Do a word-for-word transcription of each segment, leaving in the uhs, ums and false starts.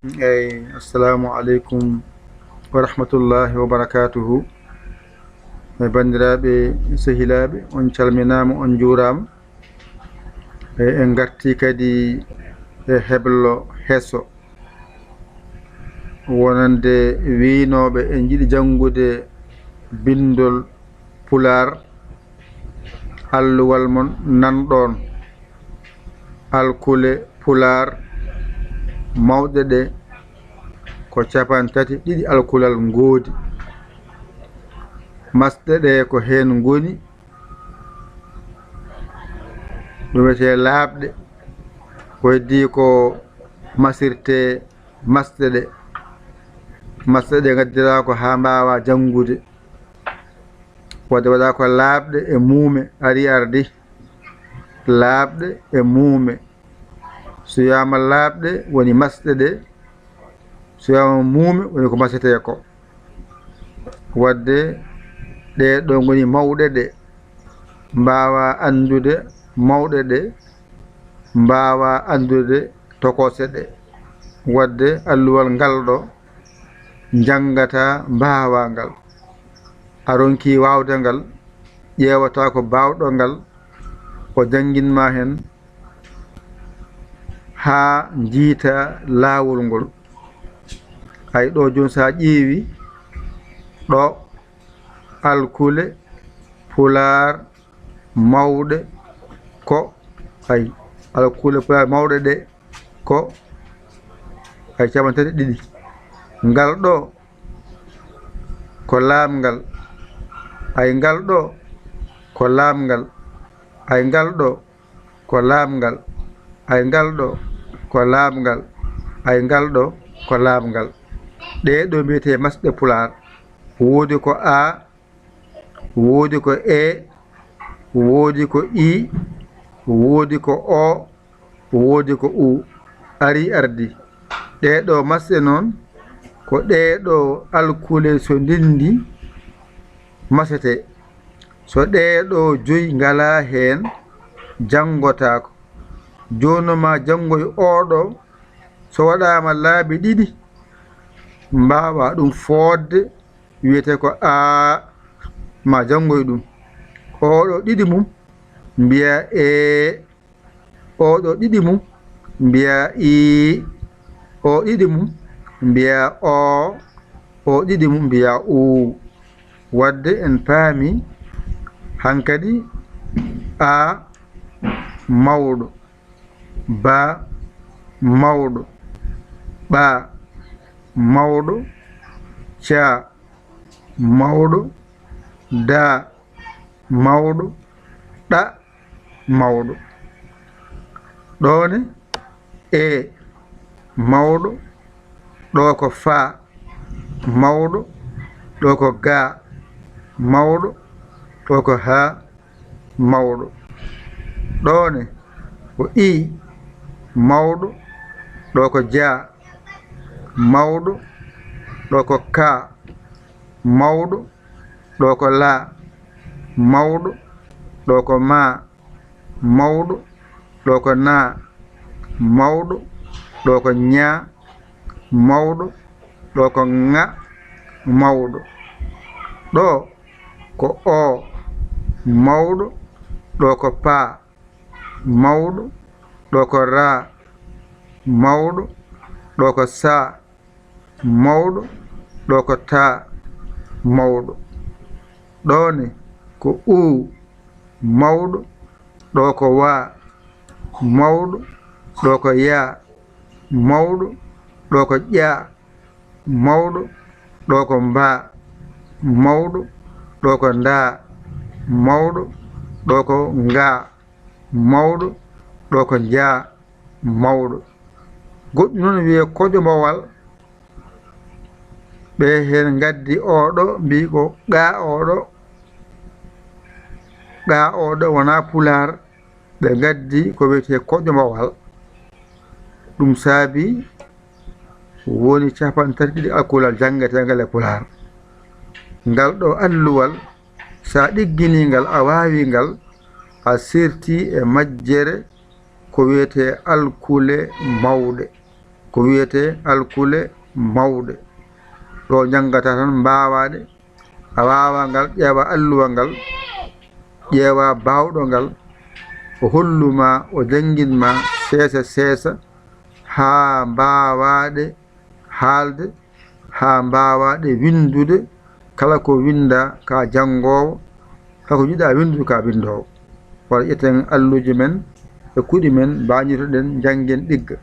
Eyi, assalamu aleykum wa rahmatullahi wa barakatuhu. E banndiraaɓe, sehilaaɓe, on calminaama, on njuuraama. E, en ngartii kadi e heblo heso. Wonande wiynooɓe e njiɗi janngude binndol Pulaar, alluwal mon nan ɗoon. Alkule Pulaar mawɗe ɗe ko capantati ɗiɗi alkulal ngoodi. Masɗe ɗe ko heen ngoni, ɗum wiyetee laaɓɗe, ko heddii ko masirtee masɗe ɗe. Masɗe ɗe ngaddiraa ko haa mbaawa janngude. Wadde waɗaa ko laaɓɗe e muume, ari ardi. Laaɓɗe e muume. So wiyaama laaɓɗe woni masɗe ɗe, so wiyaama muume woni ko masetee ko. Wadde ɗee ɗo ngoni mawɗe ɗe, mbaawa anndude mawɗe ɗe, mbaawa anndude tokose ɗe. Wadde alluwal ngal ɗo, njanngata mbaawaa ngal. A ronkii waawde ngal, ƴeewataa ko baawɗo ngal, o janngin ma heen haa njiita laawol ngol. Ay ɗo jooni so a ƴeewi ɗo alkule Pulaar mawɗe ko, ay, alkule Pulaar mawɗe ɗe ko, ay, capantati ɗiɗi. Ngal ɗo ko laamngal, ay, ngal ɗo ko laamngal, ay, ngal ɗo ko laamngal, ay, ngal ɗo ko laamngal, ay, ngal ɗo ko laamngal. Ɗee ɗo mbiyetee masɗe Pulaar. Woodi ko A, woodi ko E, woodi ko I, woodi ko O, woodi ko U. Ari ardi. Ɗee ɗo masɗe noon, ko ɗee ɗo alkule so ndinndi masetee. So ɗee ɗo joyi ngalaa heen, janngotaako. Jooni ma janngoy oo ɗo, so waɗaama laabi ɗiɗi, mbaawa ɗum fooɗde, wiyetee ko A, ma janngoy ɗum. Oo ɗo ɗiɗi mum mbiyaa ee, oo ɗo ɗiɗi mum mbiyaa ii, oo ɗiɗi mum mbiyaa oo, oo ɗiɗi mum mbiyaa uu. Wadde en paami hankadi A mawɗo, Ba mawɗo, Ɓa mawɗo, Ca mawɗo, Da mawɗo, Ɗa mawɗo. Ɗo ne, E mawɗo, ɗo ko Fa mawɗo, ɗo ko Ga mawɗo, ɗo ko Ha mawɗo. Ɗo ne ko I mawɗo, ɗo ko Ja mawɗo, ɗo ko Ka mawɗo, ɗo ko La mawɗo, ɗo ko Ma mawɗo, ɗo ko Na mawɗo, ɗo ko Ña mawɗo, ɗo ko Ŋa mawɗo. Ɗo ko O mawɗo, ɗo ko Pa mawɗo, ɗo ko Ra mawɗo, ɗo ko Sa mawɗo, ɗo ko Ta mawɗo. Ɗo ne ko U mawɗo, ɗo ko Wa mawɗo, ɗo ko Ya mawɗo, ɗo ko Ƴa mawɗo, ɗo ko Mba mawɗo, ɗo ko Nda mawɗo, ɗo ko Nga mawɗo, ɗo ko Ja mawɗo. Goɗɗum noon wiyee koƴo mbowal. Ɓe heen ngaddi oo ɗo, mbii ko Qa oo ɗo. Qa oo ɗo wonaa Pulaar. Ɓe ngaddi ko wiyetee koƴo mbowal. Ɗum saabii woni capantati ɗiɗi alkulal janngeteengal e Pulaar. Ngal ɗo alluwal, so a ɗigginii ngal, a waawii ngal, a sirtii e majjere ko wiyetee alkule mawɗe. ko wiyetee alkule mawɗe. Ɗo janngata tan mbaawaaɗe, a waawa ngal, ƴeewa alluwa ngal, ƴeewa baawɗo ngal, o hollu ma, o janngin ma seesa seesa, haa mbaawaaɗe haalde, haa mbaawaaɗe winndude, kala ko winnda ka janngoowo, kala ko njiɗa winndude ka binndoowo. Wala ƴetten alluuje men e kuɗi men, mbañitoɗen, njanngen ɗigga.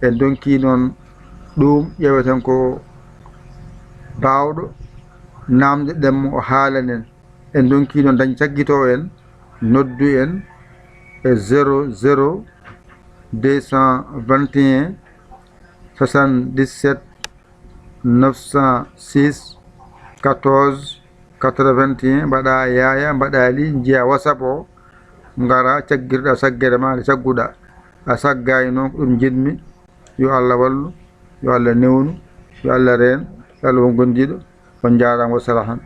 En donki noon ɗum, ƴeeweten ko baawɗo, naamndoɗen mo, o haalanen. En donki noon dañ caggitoo en, noddu en e zéro zéro deux cent vingt et un soixante-dix-sept neuf cent six quatorze quatre-vingt-un, mbaɗa Yaaya, mbaɗa Li, njiya WhatsApp o, ngara caggirɗa saggere ma nde cagguɗa. A saggayi noon, ko ɗum njiɗmi. Yo Allah wallu, yo Allah newnu, yo Allah reen, yo Allah won gondiiɗo. On njaaraama, wassalaam.